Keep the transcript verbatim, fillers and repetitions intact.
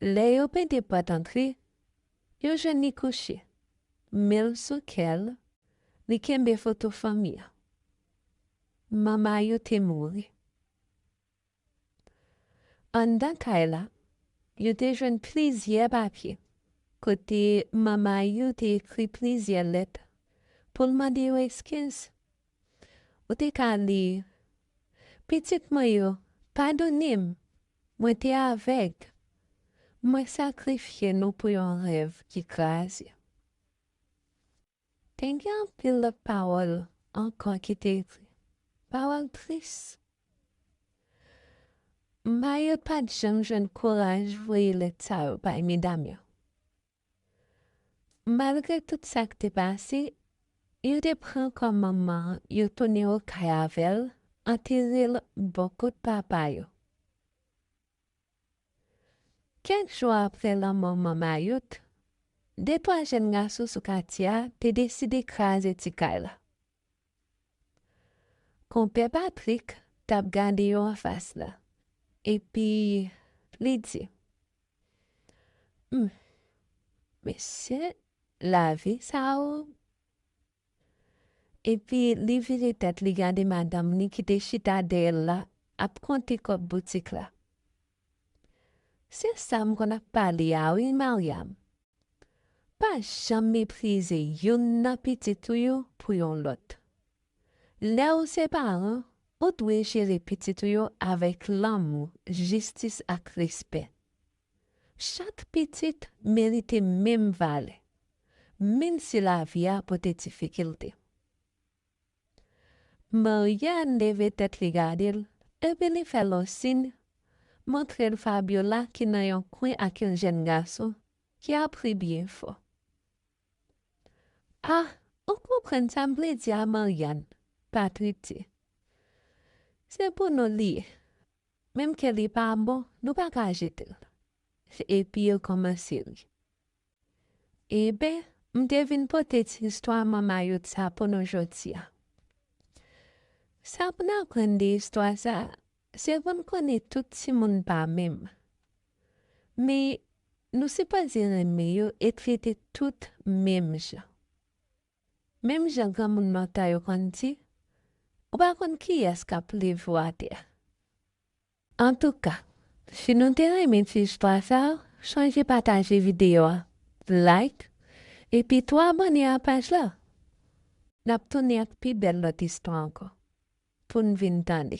Lè yo pete pòt antre, yo jwenn li kouche, men l sou kè l, li kenbe foto fanmi an. Manman yo te mouri. Anndan kay la, yo te jwenn plizyè papye, kote manman yo te ekri plizyè lèt pou l mande yo eskiz. Ou te ka li, "Pitit mwen yo, padone m, mwen te avèg. Mwen sakrifye nou pou yon rèv ki kraze." Te gen anpil lòt pawòl ankò ki te ekri. Pawòl tris. Manman yo pa t janm jwenn kouraj voye lèt sa yo bay medam yo. Malgre tout sa k te pase, yo te pran kò manman an, yo tounen okay avè l, antere l bò kot papa yo. Kèk jou apre lanmò manman Mayot, de twa jèn gason sou katye a te deside kraze ti kay la. Konpè Patrik t ap gade yo anfas la, epi li di, "Hmm, mesye, lavi sa o." Epi li vire tèt li gade madanm li ki te chita dèyè l la ap konte kòb boutik la. "Se sa m konn ap pale a wi, Maryam. Pa janm meprize youn nan pitit ou yo pou yon lòt. Lè ou se paran, ou dwe jere pitit ou yo avèk lanmou, jistis ak respè. Chak pitit merite menm valè, menm si lavi a pote difikilte." Maryam leve tèt li gade l, epi li fè l yon siy, montre l Fabiola ki nan yon kwen ak yon jèn gason ki ap ri byen fò. "Ah, ou konprann sa m vle di a, Maryam," Patrik di. "Se pou nou li ye. Menm ke li pa bon, nou pa ka jete l." Epi yo kòmanse ri. Eben, m te vin pote ti istwa manman Mayot sa pou nou jodi a. Sa pou n aprann de istwa sa, se pou n konnen tout timoun pa menm. Men, nou sipoze renmen yo e trete tout menm jan. Menm jan granmoun lontan yo konn di, ou pa konn kiyès k ap leve w atè. Antouka, si nou te renmen ti istwa sa, chonje pataje videyo a, like, epi tou abòne a paj la. N ap tounen ak pi bèl lòt istwa ankò pou n vin tande.